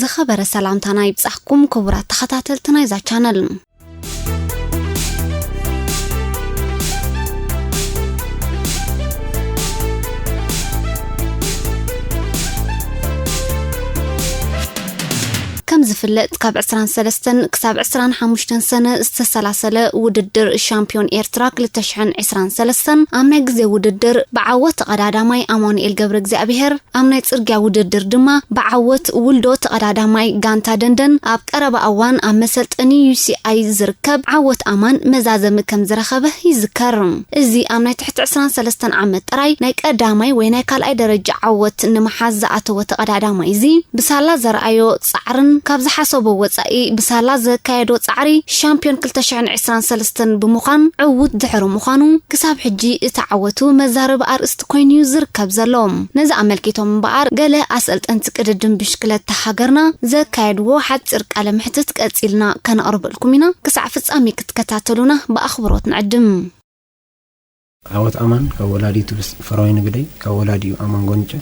ዝኸበረ ሰላምታና ይብጻሕኩም ክቡራት ተኸታተልቲ ናይዛ ቻነል። ከም ዝፍለጥ ካብ ዕስራን ሰለስተን ክሳብ ዕስራን ሓሙሽተን ሰነ ዝተሰላሰለ ውድድር ሻምፒዮን ኤርትራ ክልተ ሽሕን ዕስራን ሰለስተን ኣብ ናይ ግዜ ውድድር ብዓወት ተቐዳዳማይ ኣማኑኤል ገብረ እግዚኣብሔር፣ ኣብ ናይ ጽርግያ ውድድር ድማ ብዓወት ውልዶ ተቐዳዳማይ ጋንታ ደንደን ኣብ ቀረባ እዋን ኣብ መሰልጠኒ ዩ ሲ ኣይ ዝርከብ ዓወት ኣማን መዛዘሚ ከም ዝረኸበ ይዝከር። እዚ ኣብ ናይ ትሕቲ ዕስራን ሰለስተን ዓመት ጥራይ ናይ ቀዳማይ ወይ ናይ ካልኣይ ደረጃ ዓወት ንምሓዝ ዝኣተወ ተቐዳዳማይ እዚ ብሳላ ዘርኣዮ ጻዕርን ካብ ዝሓሰቦ ወጻኢ ብሳላ ዘካየዶ ጻዕሪ ሻምፒዮን ክልተ ሽሕን ዕስራን ሰለስተን ብምዃን ዕዉት ድሕሪ ምዃኑ ክሳብ ሕጂ እቲ ዓወቱ መዛረቢ ኣርእስቲ ኮይኑ እዩ ዝርከብ ዘሎ። ነዚ ኣመልኪቶም እምበኣር ገለ ኣሰልጠንቲ ቅድድም ብሽክለታ ሃገርና ዘካየድዎ ሓጺር ቃለ መሕትት ቀጺልና ከነቕርበልኩም ኢና። ክሳዕ ፍጻሜ ክትከታተሉና ብኣኽብሮት ንዕድም። ዓወት ኣማን ካብ ወላዲቱ ብስ-፣ ፈረዋይ ንግደይ፣ ካብ ወላዲኡ ኣማን ጎንጨ፣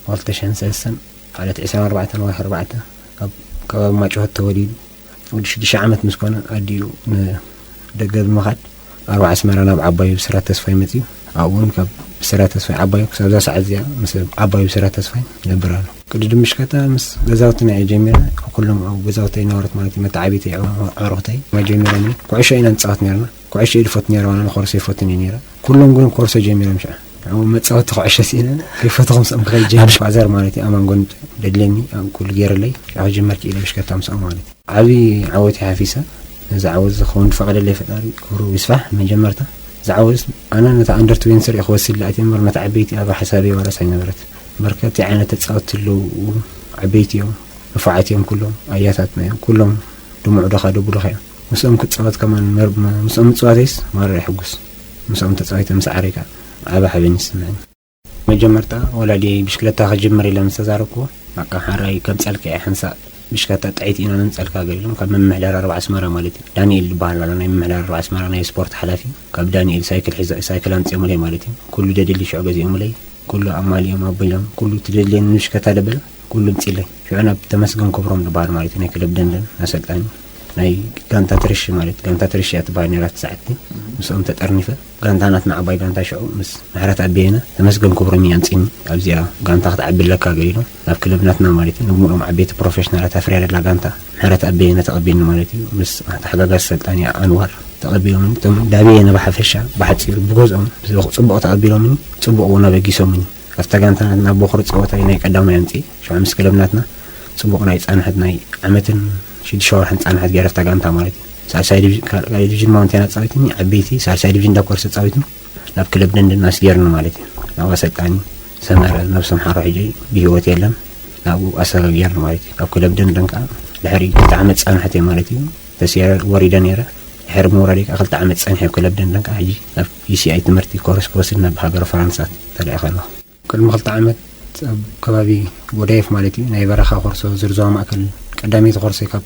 ክልተ ሽሕን ሰለስተን ዓለት ዕስራን ኣርባዕተን ወርሒ ኣርባዕተ ካብ ከባቢ ማጭሆት ተወሊዱ። ወዲ ሽዱሽተ ዓመት ምስ ኮነ ኣዲኡ ንደገ ብምኻድ ኣብ ኣስመራ ናብ ዓባዩ ብስራት ተስፋይ መጺኡ። ኣብኡ እውን ካብ ብስራት ተስፋይ ዓባዩ ክሳብ እዛ ሰዓት እዚኣ ምስ ዓባዩ ብስራት ተስፋይ ይነብር ኣሎ። ቅድድም ብሽክለታ ምስ ገዛውትና እየ ጀሚረ። ኩሎም ኣብ ገዛውተይ ነበረት ማለት እዩ። መተዓቢተይ፣ ኣዕሩኽተይ ጀሚሮም። ኩዕሾ ኢና ንጻወት ነርና። ኩዕሾ እዩ ዝፈቱ ነይረ፣ ዋላ ንኮርሶ ይፈትን እዩ ነይረ። ኩሎም ግን ኮርሶ ጀሚሮም ሽዑ። ኣብኡ መጻወቲ ኩዕሾ ስኢነ ከይፈተኹ ምስኦም ክኸይድ ጀሚረ። ፋዘር ማለት እዩ፣ ኣማን ጎንጨ ደድለኒ፣ ኣብ ኩሉ ገይርለይ፣ ሽዑ ክጅመር ክኢለ ብሽክለታ ምስኦም ማለት እዩ። ዓቢ ዓወት እዩ ሓፊሰ። ነዚ ዓወት ዝኸውን ዝፈቐደለይ ፈጣሪ ክብሩ ይስፋሕ። መጀመርታ፣ እዚ ዓወት ኣነ ነታ ኣንደር ትዌንቲ ስሪ ክወስድ ኢለ ኣትየ እምበር፣ ነታ ዓበይቲ ኣብ ሓሳበይ ዋላስ ኣይነበረት። በርከት ዓይነት ተጻወትቲ ኣለዉ፣ ዓበይቲ እዮም፣ ንፉዓት እዮም ኩሎም፣ ኣያታትና እዮም፣ ኩሎም ድሙዕ ዶኻ ደቡሉኻ እዮም። ምስኦም ክጻወት ከማን መር-፣ ምስኦም ምጽዋተይስ ማራ የሕጉስ። ምስኦም ተጻዊተ ምስ ዓረይ ከኣ ዓቢ ሓበን ይስምዐኒ። መጀመርታ ወላዲየይ ብሽክለታ ክጅምር ኢለ ምስ ተዛረብኩዎ፣ በቃ ሓራይ ከምጸልካ እየ ሓንሳእ ብሽክለታ ጥዕይቲ ኢና ነምጸልካ ገለ ኢሎም፣ ካብ ምምሕዳር ኣርባ ኣስመራ ማለት እዩ። ዳንኤል ዝበሃል ኣሎ ናይ ምምሕዳር ኣርባ ኣስመራ ናይ ስፖርት ሓላፊ፣ ካብ ዳንኤል ሳይክል ሒዞ፣ ሳይክል ኣምጺኦምለይ ማለት እዩ። ኩሉ ደድሊ ሽዑ ገዚኦምለይ። ኩሉ ኣማሊኦም ኣቢሎም፣ ኩሉ ትደልየኒ ንሽከታ ደበለ፣ ኩሉ ምጺለይ። ሽዑ ናብ ተመስገን ክብሮም ዝበሃል ማለት እዩ፣ ናይ ክለብ ደንደን ኣሰልጣኒ፣ ናይ ጋንታ ትርሺ ማለት፣ ጋንታ ትርሺ እያ ትበሃል ነይራ እቲ ሰዓት። ምስኦም ተጠርኒፈ፣ ጋንታ ናትና ዓባይ ጋንታ ሽዑ ምስ ምሕረት ኣበየነ፣ ተመስገን ክብሮም እዩ ኣምጺኒ። ኣብዚኣ ጋንታ ክትዓቢ ኣለካ ገለ ኢሎም፣ ናብ ክለብ ናትና ማለት እዩ፣ ንግምኦም ዓበይቲ ፕሮፌሽናላት ኣፍርያ ደላ ጋንታ ምሕረት ኣበየነ ተቐቢልኒ ማለት እዩ። ምስ ተሓጋጋዚ ኣሰልጣኒ ኣንዋር ተቐቢሎምኒ። እቶም ዳበየነ ብሓፈሻ ብሓጺሩ ብገዝኦም ጽቡቕ ተቐቢሎምኒ፣ ጽቡቕ እውን ኣበጊሶምኒ። ኣብታ ጋንታ ናትና ቦኽሪ ጸወታይ ናይ ቀዳማይ ኣምጺእ፣ ሽዑ ምስ ክለብ ናትና ጽቡቕ ናይ ጻንሐት ናይ ዓመትን ሽዱሽተ ወርሕን ጻንሐት ገይረ ኣብታ ጋንታ ማለት እዩ። ሳልሳይ ዲቪዥን፣ ካልኣይ ዲቪዥን ማውንቴን ኣጻዊትኒ፣ ዓበይቲ ሳልሳይ ዲቪዥን ዳኮርስ ኣጻዊትኒ፣ ናብ ክለብ ደንደን ኣስጊርኒ ማለት እዩ። ናብ ኣሰልጣኒ ሰመረ ነብሶም ሓሮ ሕጂ ብህይወት የለን፣ ናብኡ ኣሰጋጊርኒ ማለት እዩ። ካብ ክለብ ደንደን ከኣ ድሕሪ ክልተ ዓመት ጻንሐት እየ ማለት እዩ። ተሲረ ወሪደ ነይረ። ድሕሪ ምውራደይ ከኣ ክልተ ዓመት ጸኒሐ ኣብ ክለብ ደንደን ከኣ ሕጂ ናብ ዩ ሲ ኣይ ትምህርቲ ኮርስ ክወስድ ናብ ሃገረ ፈረንሳ ተልኢኸ ኣለኹ። ቅድሚ ክልተ ዓመት ኣብ ከባቢ ጎዳይፍ ማለት እዩ፣ ናይ በረኻ ኮርሶ ዝርዝዋ ማእከል ቀዳመይቲ ኮርሶ ካብ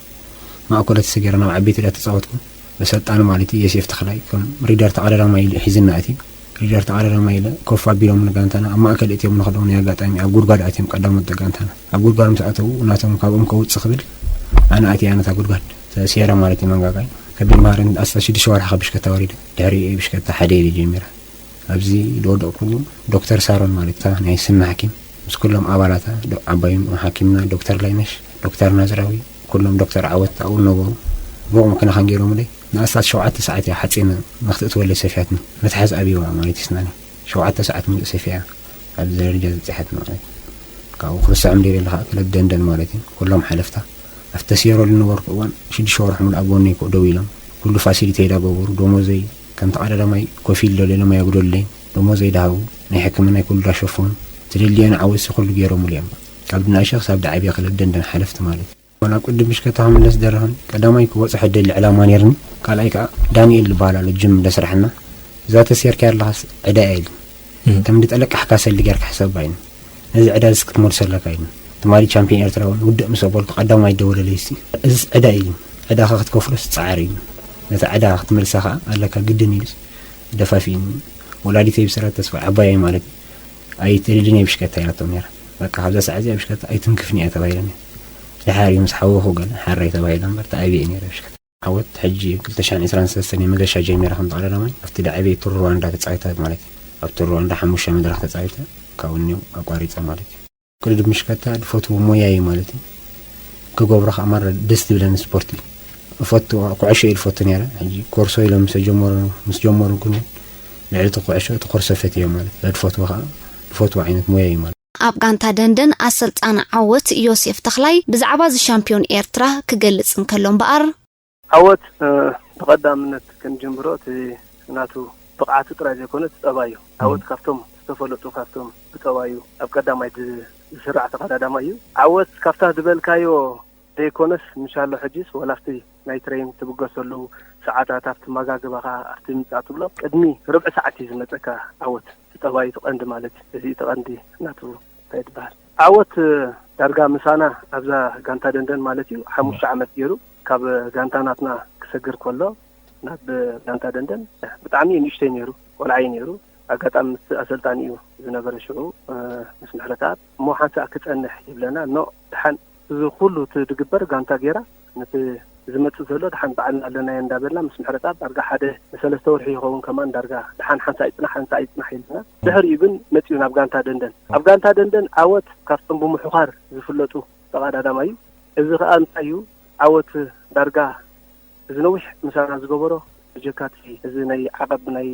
ማእከሎ ተሰጊረ ናብ ዓበይቲ እዳ ተጻወትኩ። በሰልጣኒ ማለት እዩ፣ ዮሴፍ ተኽላይ ከም ሪደር ተቐዳዳማይ ኢሉ ሒዝና ኣትዩ። ሪደር ተቐዳዳማይ ኢለ ኮፍ ኣቢሎም ንጋንታና ኣብ ማእከል እትዮም ንኸለዉ ናይ ኣጋጣሚ ኣብ ጉድጓድ ኣትዮም ቀዳሞት ጋንታና። ኣብ ጉድጓድ ምስ ኣተዉ ናቶም ካብኦም ከውጽእ ክብል ኣነ ኣትያ ነታ ጉድጓድ ተሲረ ማለት እዩ መንጋጋይ። ከቢድ ማህረን ኣስታት ሽዱሽተ ወርሒ ካብ ብሽከታ ወሪደ። ድሕሪ ብሽከታ ሓደ ኢለ ጀሚረ። ኣብዚ ዝወደቕኩሉ ዶክተር ሳሮን ማለት እታ ናይ ስኒ ሓኪም ምስ ኩሎም ኣባላታ ዶ-፣ ዓባዩ ሓኪምና ዶክተር ላይነሽ፣ ዶክተር ናዝራዊ፣ ኩሎም ዶክተር ዓወት ኣብኡ ነበሩ። ብቑም ክንኸን ገይሮምለይ ንኣስታት ሸውዓተ ሰዓት እያ ሓፂነ ንክትእትወለይ ሰፊያትኒ። መትሓዝ ኣብይዋ ማለት ይስናኒ ሸውዓተ ሰዓት ሙሉእ ሰፊያ ኣብዚ ደረጃ ዝበፅሐት ማለት እዩ። ካብኡ ክርስዖም ደይበለ ከዓ ክለብ ደንደን ማለት እዩ። ኩሎም ሓለፍታ ኣብቲ ተሲረሉ ዝነበርኩ እዋን ሽዱሽተ ወርሒ ሙሉእ ኣብ ጎነይ ኮ-፣ ደው ኢሎም ኩሉ ፋሲሊቲ እንዳገበሩ ደሞዘይ ከም ተቐዳዳማይ ኮፍ ኢሉ ደልዮ ኢሎም ኣየጉደሉለይን። ደሞዘይ ዳሃቡ ናይ ሕክምናይ ኩሉ ዳሸፈኑ ትደልየኒ ዓወትሲ ኩሉ ገይሮምሉ እዮም። ካብ ድናሸ ክሳብ ዳዓብየ ክለብ ደንደን ሓለፍቲ ማለት እዩ። ዋላ ቅድም ምሽ ከተመለስ ደረኽን ቀዳማይ ክበጽሖ ደሊ ዕላማ ነይርኒ። ካልኣይ ከኣ ዳንኤል ዝበሃል ኣሎ ጅም ደስራሕና። እዛ ተሴርካያ ኣለኻስ ዕዳ እያ ኢሉኒ። እም። ከም ድጠለቃሕካ ሰሊ ጌርካ ሕሰባ ኢሉኒ። ነዚ ዕዳ እዚ ክትመልሶ ኣለካ ኢሉኒ። ትማሊ ቻምፒዮን ኤርትራ እውን ውድእ ምስ ኣበልኩ ቀዳማይ ደወለለይ እሲ። እዚስ ዕዳ ኢሉኒ። ዕዳኻ ክትከፍሎስ ጸዓር ኢሉኒ። ነታ ዕዳ ክትመልሳ ከኣ ኣለካ ግድን ኢሉስ ደፋፊእኒ። ወላዲተይ ብስራት ተስፋ ዓባየይ ማለት እዩ። ኣይትልድን እየ ብሽከታ ኢላቶም ነይራ። በቃ ካብዛ ሰዓት እዚኣ ብሽከታ ኣይትንክፍን እያ ተባሂለ ነይሩ። ድሓር እዩ ምስ ሓወኹ ገለ ሓራይ ተባሂለ እምበር ተኣቢየ ነይረ ብሽክታ። ዓወት ሕጂ ክልተ ሽሕን ዕስራን ሰለስተን መገሻ ጀሚራ ከም ተቐዳዳማይ ኣብቲ ዳዕቤ ቱር ሩዋንዳ ተጻዊታ ማለት እዩ። ኣብ ቱር ሩዋንዳ ሓሙሽተ መድረኽ ተጻዊተ ካብኡ እኒኦ ኣቋሪጸ ማለት እዩ። ቅድድም ብሽክለታ ዝፈትዎ ሞያ እዩ ማለት እዩ። ክገብሮ ከዓ ማራ ደስ ዝብለኒ ስፖርት እዩ። እፈቱ፣ ኩዕሾ እየ ዝፈቱ ነይረ። ሕጂ ኮርሶ ኢሎም ምስ ጀመሩ፣ ምስ ጀመሩ ግን ልዕሊ እቲ ኩዕሾ እቲ ኮርሶ ፈትዮ ማለት እዩ። ዝፈትዎ ከዓ ዝፈትዎ ዓይነት ሞያ እዩ ማለት እዩ። ኣብ ጋንታ ደንደን ኣሰልጣኒ ዓወት ዮሴፍ ተኽላይ ብዛዕባ እዚ ሻምፒዮን ኤርትራ ክገልጽ እንከሎ እምበኣር፣ ዓወት ብቐዳምነት ክንጅምሮ እቲ ናቱ ብቕዓቱ ጥራይ ዘይኮነ እቲ ጠባዩ። ዓወት ካብቶም ዝተፈለጡ ካብቶም ብጠባዩ ኣብ ቀዳማይ ዝስራዕ ተቐዳዳማይ እዩ። ዓወት ካብታ ዝበልካዮ ዘይኮነስ ምሻሎ ሕጂስ ወላ ኣብቲ ናይ ትሬን ትብገሰሉ ሰዓታት ኣብቲ መጋግባኻ ኣብቲ ምጻእ ትብሎ ቅድሚ ርብዒ ሰዓት እዩ ዝመጸካ ዓወት። እቲ ጠባዩ እቲ ቀንዲ ማለት እዩ። እዚ እቲ ቀንዲ ናቱ እንታይ ትበሃል ዓወት ዳርጋ ምሳና ኣብዛ ጋንታ ደንደን ማለት እዩ ሓሙሽተ ዓመት ገይሩ ካብ ጋንታ ናትና ክሰግር ከሎ ናብ ጋንታ ደንደን ብጣዕሚ ንእሽተይ ነይሩ፣ ቆልዓይ ነይሩ። ኣጋጣሚ ምስ ኣሰልጣኒ እዩ ዝነበረ ሽዑ ምስ ምሕረተኣብ እሞ ሓንሳእ ክጸንሕ ይብለና ኖ ድሓን እዚ ኩሉ እቲ ዝግበር ጋንታ ገይራ ነቲ ዝመጽእ ዘሎ ድሓን ባዕልና ኣለናዮ እንዳበልና ምስ ምሕረተኣብ ዳርጋ ሓደ ንሰለስተ ወርሒ ይኸውን ከማን ዳርጋ ድሓን ሓንሳእ ይጽናሕ ሓንሳእ ይጽናሕ ይብለና። ድሕሪኡ ግን መጺኡ ናብ ጋንታ ደንደን። ኣብ ጋንታ ደንደን ዓወት ካብቶም ብምሑኻር ዝፍለጡ ተቐዳዳማይ እዩ። እዚ ኸኣ እንታይ እዩ ዓወት ዳርጋ እዚ ነዊሕ ምሳና ዝገበሮ ብጀካቲ እዚ ናይ ዓቐብ ናይ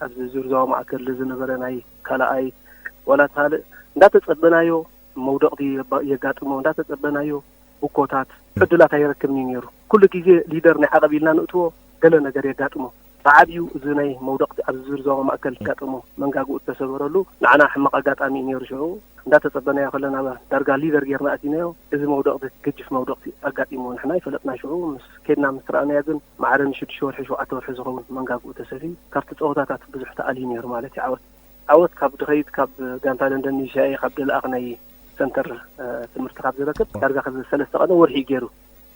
ኣብዚ ዙር ዞባ ማእከል ዝነበረ ናይ ካልኣይ ዋላ ካልእ እንዳተጸበናዮ መውደቕቲ የጋጥሞ እንዳተጸበናዮ እኮታት ዕድላት ኣይረክብን እዩ ነይሩ። ኩሉ ግዜ ሊደር ናይ ዓቐብ ኢልና ንእትዎ ገለ ነገር የጋጥሞ። ብዓብዩ እዚ ናይ መውደቕቲ ኣብዚ ዙር ዞባ ማእከል የጋጥሞ መንጋግኡ ዝተሰበረሉ ንዓና ሕማቕ ኣጋጣሚ እዩ ነይሩ ሽዑ። እንዳተጸበናዮ ከለና ዳርጋ ሊደር ጌርና ኣቲናዮ። እዚ መውደቕቲ ገጅፍ መውደቕቲ ኣጋጢሞ ንሕና ይፈለጥና ሽዑ ምስ ኬድና ምስ ረኣናዮ ግን ማዕረ ንሽዱሽተ ወርሒ ሸውዓተ ወርሒ ዝኸውን መንጋግኡ ተሰፍዩ ካብቲ ጸወታታት ብዙሕ ተኣልዩ ነይሩ ማለት እዩ ዓወት ዓወት ካብ ድኸይድ ካብ ጋንታ ለንደን ንሻኤ ካብ ደልኣኽ ናይ ሰንተር ትምህርቲ ካብ ዝረክብ ዳርጋ ከዚ ሰለስተ ቀነ ወርሒ ገይሩ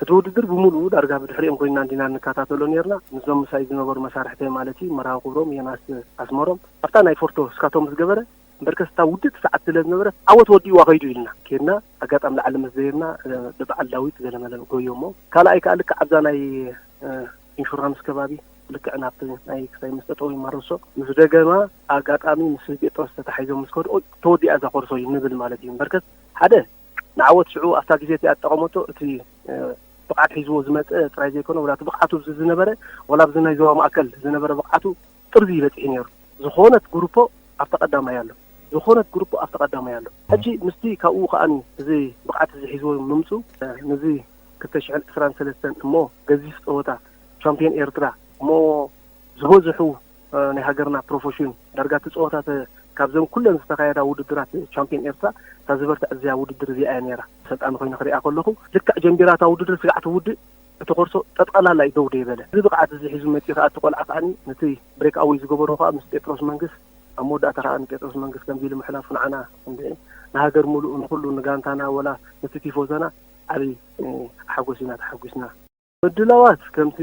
እቲ ውድድር ብምሉኡ ዳርጋ ብድሕሪኦም ኮይና እንዲና እንከታተሎ ነርና ምስዞም ምሳይ ዝነበሩ መሳርሕተይ ማለት እዩ መርሃዊ ክብሮም ዮናስ ኣስመሮም ኣብታ ናይ ፎርቶ ስካቶም ዝገበረ እምበርከስ እታ ውድእቲ ሰዓት ስለ ዝነበረት ዓወት ወዲእዋ ከይዱ ኢልና ኬድና ኣጋጣሚ ላዕሊ ምስ ዘይርና ብበዓል ዳዊት ገለመለ ጎዮ እሞ ካልኣይ ከዓ ልክዕ ኣብዛ ናይ ኢንሹራንስ ከባቢ ልክዕ ናብቲ ናይ ክሳይ ምስ ጠጠው ይማረሶ ምስ ደገማ ኣጋጣሚ ምስ ጴጥሮስ ተታሒዞም ምስ ከድኦ ተወዲኣ እዛ ኮርሶ እዩ ንብል ማለት እዩ እምበርከስ ሓደ ንዓወት ሽዑ ኣብታ ግዜ እቲኣ ዝጠቐመቶ እቲ ብቕዓት ሒዝዎ ዝመፀ ጥራይ ዘይኮነ ወላ እቲ ብቕዓቱ ኣብዚ ዝነበረ ወላ ኣብዚ ናይ ዞባ ማእከል ዝነበረ ብቕዓቱ ጥርዚ ይበፅሕ ነይሩ ዝኾነት ግሩፖ ኣብቲ ቀዳማይ ኣሎ ዝኾነት ግሩፖ ኣብቲ ቀዳማይ ኣሎ ሕጂ ምስቲ ካብኡ ከዓኒ እዚ ብቕዓት እዚ ሒዝዎ ምምፁ ንዚ ክልተ ሽሕን ዕስራን ሰለስተን እሞ ገዚፍ ፀወታ ቻምፒዮን ኤርትራ እሞ ዝበዝሑ ናይ ሃገርና ፕሮፌሽን ዳርጋ እቲ ፀወታ ካብዘን ኩለን ዝተኻየዳ ውድድራት ቻምፒዮን ኤርትራ እታ ዝበርትዐት እዚኣ ውድድር እዚኣ እያ ነይራ። ሰልጣኒ ኮይነ ክሪኣ ከለኹ ልክዕ ጀንቢራ እታ ውድድር ስጋዕ ትውድእ እቲ ኮርሶ ጠጥቐላላ እዩ ደው ደይበለ። እዚ ብቕዓት እዚ ሒዙ መፂኡ ከዓ እቲ ቆልዓ ከዓ ነቲ ብሬክ ኣወይ ዝገበሮ ከዓ ምስ ጴጥሮስ መንግስ ኣብ መወዳእታ ከዓ ንጴጥሮስ መንግስ ከምዚ ኢሉ ምሕላፉ ንዓና እንድዒ ንሃገር ሙሉእ ንኩሉ ንጋንታና ወላ ነቲ ቲፎዞና ዓብይ ሓጎስ ኢና ተሓጒስና። ምድላዋት ከምቲ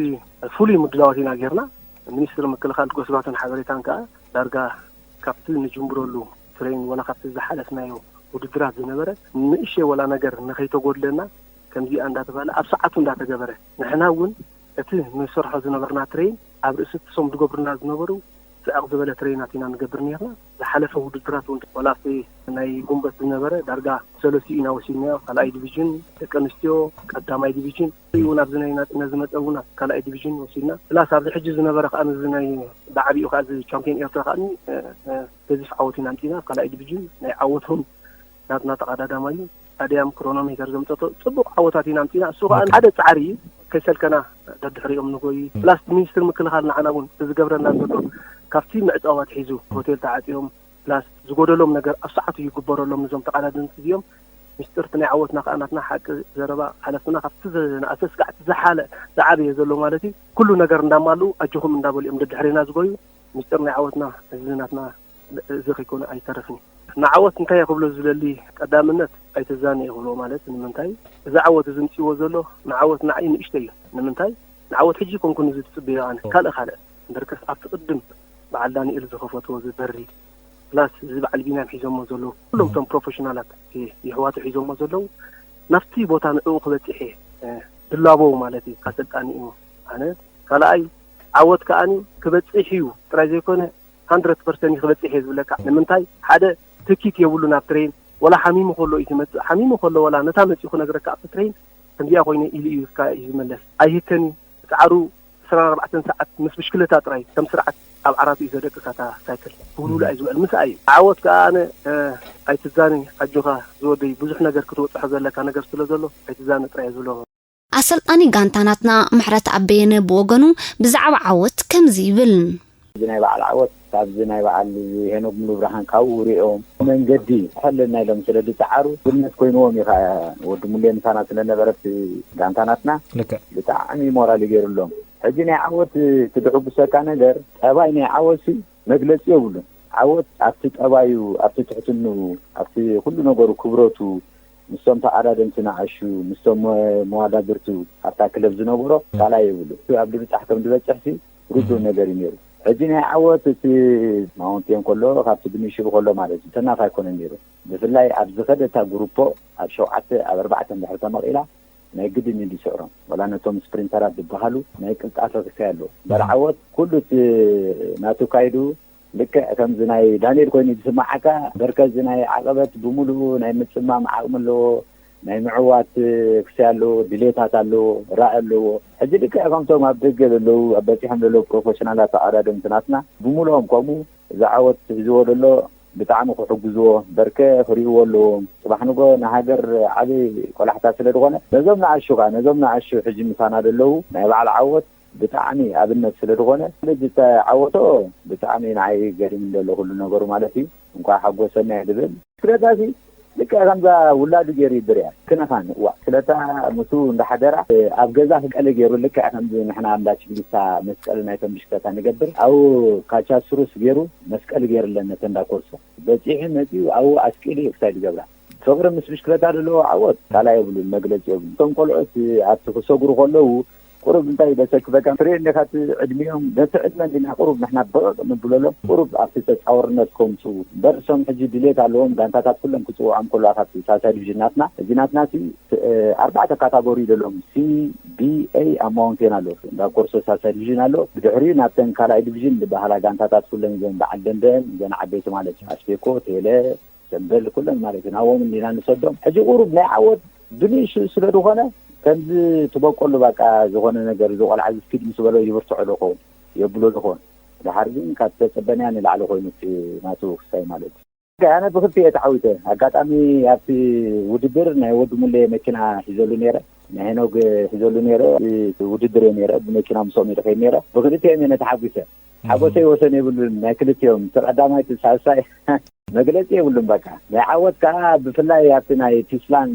ፍሉይ ምድላዋት ኢና ጌርና። ሚኒስትሪ ምክልኻል ጎስባትን ሓበሬታን ከኣ ዳርጋ ካብቲ ንጅምብረሉ ትሬን ወላ ካብቲ ዝሓለፍናዮ ውድድራት ዝነበረ ንእሽተይ ወላ ነገር ንኸይተጎድለና ከምዚኣ እንዳተባለ ኣብ ሰዓቱ እንዳተገበረ ንሕና እውን እቲ ንሰርሖ ዝነበርና ትሬን ኣብ ርእሲ እትሶም ዝገብሩና ዝነበሩ ስዕቕ ዝበለ ትሬናት ኢና ንገብር ነርና። ዝሓለፈ ውድድራት እውን ወላ ኣብቲ ናይ ጉንበት ዝነበረ ዳርጋ ሰለስቲኡ ኢና ወሲድናዮ። ካልኣይ ዲቪዥን፣ ደቂ ኣንስትዮ፣ ቀዳማይ ዲቪዥን እውን ኣብዚ ናይ ናፅነት ዝመፀ እውን ኣብ ካልኣይ ዲቪዥን ወሲድና። ፕላስ ኣብዚ ሕጂ ዝነበረ ከዓ እዚ ናይ ብዓብኡ ከዓ እዚ ቻምፒዮን ኤርትራ ከዓ ገዚፍ ዓወት ኢና ኣምፂና ኣብ ካልኣይ ዲቪዥን ናይ ዓወት እውን ናትና ተቐዳዳማይ እዩ። ኣድያም ክሮኖሜተር ዘምፀቶ ፅቡቕ ዓወታት ኢና ኣምፂና። እሱ ከዓ ሓደ ፃዕሪ እዩ። ከይሰልከና ደድሕሪኦም ንጎይ ፕላስ ሚኒስትር ምክልኻል ንዓና እውን ዝገብረና ዘሎ ካብቲ ምዕፃው ኣትሒዙ ሆቴል ተዓፅዮም ፕላስ ዝጎደሎም ነገር ኣብ ሰዓቱ ይግበረሎም እዞም ተቓዳደምቲ እዚኦም። ሚስጥርቲ ናይ ዓወትና ከዓ ናትና ሓቂ ዘረባ ሓለፍትና ካብቲ ዝነኣሰ ስጋዕ እቲ ዝሓለ ዝዓበየ ዘሎ ማለት እዩ ኩሉ ነገር እንዳማልኡ ኣጆኹም እንዳበሉ እዮም ደድሕሬና ዝጎዩ። ሚስጥር ናይ ዓወትና እዚ ናትና እዚ ከይኮነ ኣይተርፍን እዩ። ንዓወት እንታይ እየ ክብሎ ዝደሊ ቀዳምነት ኣይተዛንየ ክብሎ ማለት ንምንታይ እዚ ዓወት እዚ ምፅዎ ዘሎ ንዓወት ንዓይ ንእሽተይ እዩ። ንምንታይ ንዓወት ሕጂ ኮንኩን እዚ ትፅበዮ ኣነ ካልእ ካልእ እምበርከስ ኣብቲ ቅድም በዓል ዳንኤል ዝኸፈትዎ እዚ በሪ ፕላስ እዚ በዓል ቢንያም ሒዞሞ ዘለዉ ኩሎም እቶም ፕሮፌሽናላት የሕዋቱ ሒዞሞ ዘለዉ ናብቲ ቦታ ንዕኡ ክበፅሕ እየ ድላቦው ማለት እዩ። ኣሰልጣኒ እዩ ኣነ ካልኣይ ዓወት ከዓኒ ክበፅሕ እዩ ጥራይ ዘይኮነ ሃንድረድ ፐርሰንት እዩ ክበፅሕ እየ ዝብለካ። ንምንታይ ሓደ ትኪት የብሉን ኣብ ትሬን ወላ ሓሚሙ ከሎ እዩ ዝመፅእ። ሓሚሙ ከሎ ወላ ነታ መፂኡ ክነግረካ ኣብቲ ትሬን ከምዚኣ ኮይነ ኢሉ እዩ ዝመለስ። ኣይህከን እዩ ፃዕሩ ዕስራን ኣርባዕተን ሰዓት ምስ ብሽክለታ ጥራይ ከም ስርዓት ኣብ ዓራቱ እዩ ዘደቅሳ እታ ሳይክል ክውልውላ እዩ ዝውዕል። ምስኣ እዩ ዓወት ከኣ ኣነ ኣይትዛነ ኣጆኻ ዝወደይ ብዙሕ ነገር ክትወፅሖ ዘለካ ነገር ስለ ዘሎ ኣይትዛነ ጥራይ እየ ዝብሎ። ኣሰልጣኒ ጋንታ ናትና ምሕረት ኣበየነ ብወገኑ ብዛዕባ ዓወት ከምዚ ይብል። እዚ ናይ በዓል ዓወት ካብዚ ናይ በዓል ሄኖክ ሙሉብርሃን ካብኡ ሪኦም መንገዲ ክሕለና ኢሎም ስለ ዝፀዓሩ ብነት ኮይንዎም እዩ ከዓ ወዲ ሙሌ ምሳና ስለነበረ እቲ ጋንታ ናትና ልክዕ። ብጣዕሚ ሞራል እዩ ገይሩሎም። ሕጂ ናይ ዓወት እቲ ድሕጉሰካ ነገር ጠባይ ናይ ዓወት ሲ መግለፂ የብሉን። ዓወት ኣብቲ ጠባዩ፣ ኣብቲ ትሕትንኡ፣ ኣብቲ ኩሉ ነገሩ ክብረቱ ምስቶም ተቐዳደምቲ ንኣሹ ምስቶም መዋዳድርቱ ኣብታ ክለብ ዝነበሮ ካልኣይ የብሉ። ኣብ ድብጻሕ ከም ዝበጽሕ ሲ ርዱእ ነገር እዩ ነይሩ። ሕጂ ናይ ዓወት እቲ ማውንቴን ከሎ ካብቲ ብንሽቡ ከሎ ማለት እዩ ተናፍ ኣይኮነን ነይሩ። ብፍላይ ኣብ ዝኸደታ ጉሩፖ ኣብ ሸውዓተ ኣብ ኣርባዕተ እንድሕር ተመቒላ ናይ ግድን እዩ ዝስዕሮም። ወላ ነቶም ስፕሪንተራት ዝበሃሉ ናይ ቅልጣፈ ክሳይ ኣለዎ። እምበር ዓወት ኩሉ እቲ ናቱ ካይዱ ልክዕ ከምዚ ናይ ዳንኤል ኮይኑ ዝስምዓካ በርከዚ ናይ ዓቐበት ብምሉኡ ናይ ምጽማም ዓቕሚ ኣለዎ፣ ናይ ምዕዋት ክሳይ ኣለዎ፣ ድሌታት ኣለዎ፣ ራኢ ኣለዎ። ሕጂ ልክዕ ከምቶም ኣብ ደገ ዘለዉ ኣብ በጺሖም ዘለዉ ፕሮፌሽናላት ተቐዳደምቲ ናትና ብምሉኦም ከምኡ እዚ ዓወት ሒዝዎ ዘሎ ብጣዕሚ ክሕግዝዎ በርከ ክሪእዎ ኣለዎም። ጽባሕ ንጎ ንሃገር ዓቢ ቆላሕታ ስለ ዝኾነ ነዞም ንኣሹ ከኣ ነዞም ንኣሹ ሕጂ ምሳና ዘለዉ ናይ በዓል ዓወት ብጣዕሚ ኣብነት ስለ ዝኾነ ልጅ ዝተዓወቶ ብጣዕሚ ንዓይ ገሪምኒ ዘሎ ኩሉ ነገሩ ማለት እዩ። እንኳዕ ሓጎሰና እየ ዝብል። ክለታሲ ልክዕ ከምዛ ውላዱ ገይሩ ይድርያ ክነኻን እዋ ክለታ ምስኡ እንዳሓደራ ኣብ ገዛ ክቀሊ ገይሩ ልክዕ ከምዚ ንሕና እንዳ ችግሊታ መስቀል ናይ ተንብሽከታ ንገብር ኣብኡ ካቻ ስሩስ ገይሩ መስቀል ገይርለን ነተን እንዳ ኮርሶ በፂሑ መፂኡ ኣብኡ ኣስቂሉ እዩ ክሳይ ዝገብራ። ፍቕሪ ምስ ብሽክለታ ዘለዎ ዓወት ካልኣ የብሉን፣ መግለፂ የብሉን። እቶም ቆልዑት ኣብቲ ክሰግሩ ከለዉ ቁሩብ እንታይ ደሰክፈካ ትርኢ እንዲኻ እቲ ዕድሚኦም ነቲ ዕድመ እንዲና ቁሩብ ንሕና በቐቕ ንብለሎም ቁሩብ ኣብቲ ተፃወርነት ከምፅኡ እምበር እሶም ሕጂ ድሌት ኣለዎም ጋንታታት ኩሎም ክፅውዖም ከለዋ ካብቲ ሳልሳይ ዲቪዥን ናትና እዚ ናትና ሲ ኣርባዕተ ካታጎሪ ዘለዎም ሲ ቢ ኤ ኣብ ማውንቴን ኣሎ እንዳ ኮርሶ ሳልሳይ ዲቪዥን ኣሎ ብድሕሪኡ ናብተን ካልኣይ ዲቪዥን ዝበሃላ ጋንታታት ኩለን እዘን በዓል ደንደን እዘን ዓበይቲ ማለት እዩ ኣስቴኮ ቴለ ሰምበል ኩለን ማለት እዩ ናብኦም እንዲና ንሰዶም ሕጂ ቁሩብ ናይ ዓወት ብንእሽኡ ስለ ዝኾነ ከምዚ ትበቆሉ በቃ ዝኾነ ነገር እዚ ቆልዓ እዚ ስፒድ ምስ በሎ ይብርትዖ ዶ ኸውን የብሎ ዶ ኸውን ድሓር ግን ካብ ዝተፀበናያ ንላዕሊ ኮይኑ እቲ ናቱ ክሳይ ማለት እዩ ኣነ ብክልቲ እየ ተዓዊተ ኣጋጣሚ ኣብቲ ውድድር ናይ ወዲ ሙሌ መኪና ሒዘሉ ነይረ ናይ ሄኖግ ሒዘሉ ነይረ ውድድር እየ ነይረ ብመኪና ምስኦም እየ ድኸይድ ነይረ ብክልቲኦም እየ ነተሓጒሰ ሓጎሰይ ወሰን የብሉን ናይ ክልቲኦም እቲ ቀዳማይ እቲ ሳልሳይ መግለፂ የብሉን በቃ ናይ ዓወት ከዓ ብፍላይ ኣብቲ ናይ ቲስላን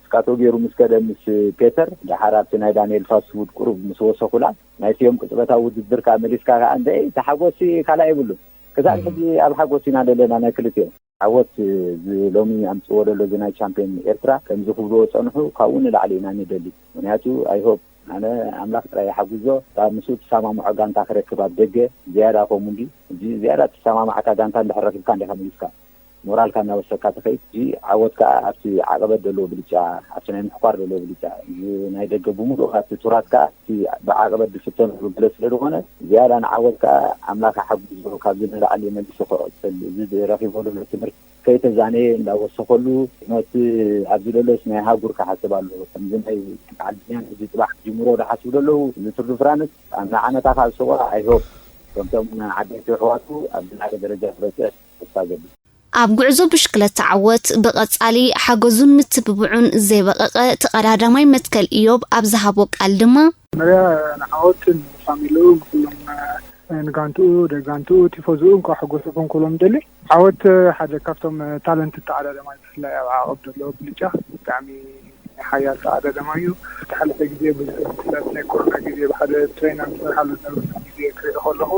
ስካቶ ገይሩ ምስ ከደ ምስ ፔተር ደሓር ኣብቲ ናይ ዳንኤል ፋስት ፉድ ቁሩብ ምስ ወሰኹላ ናይቲኦም ቅፅበታዊ ውድድር ከዓ መሊስካ ከዓ እንደ ተሓጎሲ ካልኣ የብሉን ክሳብ ሕጂ ኣብ ሓጎስ ኢና ዘለና ናይ ክልቲኦም ዓወት እዚ ሎሚ ኣምፅዎ ዘሎ እዚ ናይ ቻምፒዮን ኤርትራ ከምዚ ክብልዎ ፀንሑ ካብኡ ንላዕሊ ኢና ንደሊ ምክንያቱ ኣይሆፕ ኣነ ኣምላኽ ጥራይ ይሓግዞ ካብ ምስኡ ትሰማምዖ ጋንታ ክረክብ ኣብ ደገ ዝያዳ ከምኡ እንዲ እዚ ዝያዳ ትሰማማዕካ ጋንታ እንድሕር ረኪብካ እንዲኻ መሊስካ ሞራልካ እናወሰካ ትኸይድ እዚ ዓወት ከዓ ኣብቲ ዓቐበት ዘለዎ ብልጫ ኣብቲ ናይ ምሕኳር ዘለዎ ብልጫ እዚ ናይ ደገ ብምሉእ ካብቲ ቱራት ከዓ እቲ ብዓቐበት ዝፍተነሉ ገለ ስለ ዝኾነ ዝያዳ ንዓወት ከዓ ኣምላኽ ሓግዞ ካብዚ ንላዕሊ መሊሱ ክቕፅል እዚ ረኪቦ ዘሎ ትምህርቲ ከይተዛነየ እንዳወሰኸሉ ነቲ ኣብዚ ለሎስ ናይ ሃጉር ክሓስብ ኣለዎ ከምዚ ናይ ዓድኛን እዚ ፅባሕ ክጅምሮ ዝሓስቡ ዘለዉ እዚ ቱር ድ ፍራንስ ኣብ ንዓመታ ካብ ሰዋ ኣይሆፕ ከምቶም ዓበይቲ ኣሕዋቱ ኣብ ዝላዓለ ደረጃ ክበፅሕ ተስፋ ገብር። ኣብ ጉዕዞ ብሽክለታ ዓወት ብቐጻሊ ሓገዙን ምትብብዑን ዘይበቐቐ ተቐዳዳማይ መትከል ኢዮብ ኣብ ዝሃቦ ቃል ድማ፣ መጀመርያ ንዓወትን ንፋሚልኡ ንኩሎም ንጋንትኡ ደጋንትኡ ቲፎዝኡ እንኳዕ ሓጎሰኩም ክብሎም ደሊ። ዓወት ሓደ ካብቶም ታለንትድ ተቐዳዳማይ ብፍላይ ኣብ ዓቐብ ዘሎ ብልጫ ብጣዕሚ ሓያል ተቐዳዳማይ እዩ። ዝሓለፈ ግዜ ብፍላይ ናይ ኮሮና ግዜ ብሓደ ትሬን ኣብ ንሰርሓሉ ዝነበርና ግዜ ክርኢ ከለኹ